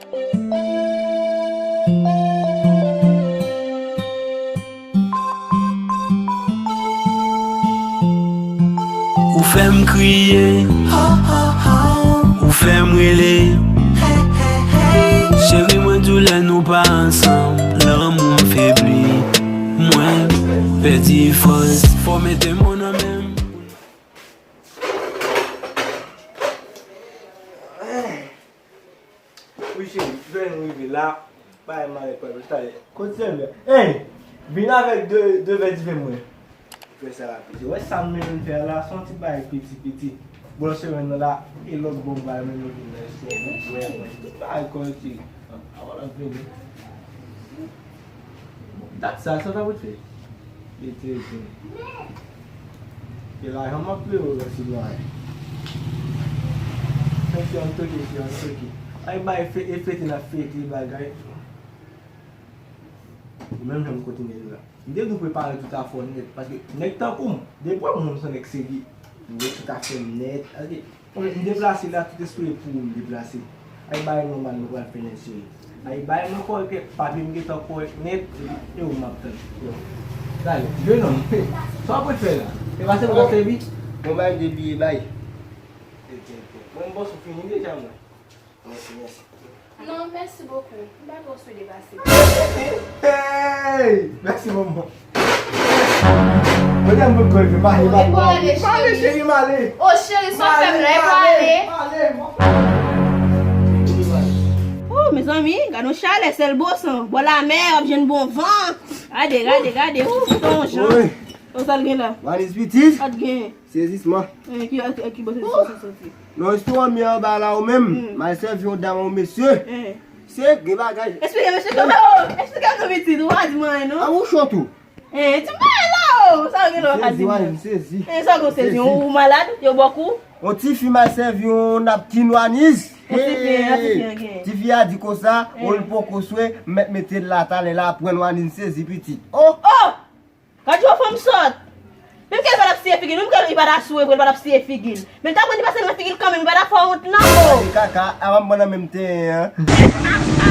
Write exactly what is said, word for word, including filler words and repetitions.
Ou fè m kriye, ou fè m rele. Cheri, mwen di w lè nou pa ansanm, lanmou m febli. Mwen pèdi fòs, fò mete m nan men m. Wi, cheri, jwenn rive la. Bay malè pral talè. Kote sèvè? Ey! Vin avèk de, de vè dife mwen. Fè sa rapid. Ou wè sa m mennen fè la, se yon ti bagay piti, piti. Bon, semèn nan la, e lòt bon bagay menm nou vin nan espò. Bon, bagay kòrèk, cheri. A, a, wala, vini. Dat sa, sa ta pou t fè? Li te di. E lajan m ap peye w la, si nou ale. Men fi an toke, fi an toke. Ay, bay fe-, e fete n ap fete bagay. Ou menm jan m kontinye la. M te dwe prepare tout afè w nèt, paske nèg tankou m, depi w wè m, m se nèg serye. M gen tout afè m nèt, paske M deplase la, tout espre pou m deplase. Ay, bagay nòmal, nou pral fè nèt, cheri. Ay, bagay mwen kòrèk, papye m gentan kòrèk nèt, e ou m ap tann. Yo. Dale, jenòm, sa w ap fè la? E pa se pou w ap sèvi? Bon, bagay m te bliye bay. Mwen, m panse w fini deja, mwen. Mèsi, mèsi. Non, merci beaucoup. M pa twò swete pase. Hey! Mèsi, manman. Kote m pou kòl, m ale, m ale. M ale, cheri, m ale. O, cheri, sa w fè m la, e pa ale. M ale, m ale. Oh, mezanmi, gade yon chalè, sèl bon san. Bò lamè, w ap jwenn bon van. Gade, gade, gade. Ou, ou ton jan. Wi. O, sa l gen la? Wanis pitit. Sa l gen? Sezisman. Eh, ki, ki, ki bò sezisman sa soti? Non, istwa mi anba la ou menm. M al sèvi yon dam, yon mesye. Eh. Se gen bagay. Eksplike, mesye, kòman, oh, eksplike m non, pitit, ou pa di m anyen, non. A, ou cho tou. Eh, ti bagay la, oh, sa gen lò ka di m. M sezi, m sezi. Eh, sa gon sezi, ou malad, yo ba w kou. Yon tifi m al sèvi yon napkin Wanis. Yon tifi, yon tifi, ok. Tifi a di konsa, oh, l poko swe, m mèt mete l la talè la, pran Wanis, m sezi pitit. Oh! Oh! Gad yon fanm sòt. Menm ke li pa t ap siye figi l, menm ke li pa t ap swe vre, li pa t ap siye figi l. Men l t ap pran li pase l nan figi l kanmenm, li pa t ap fè wont non. Gade kaka, avan m pran nan menm tenyen an.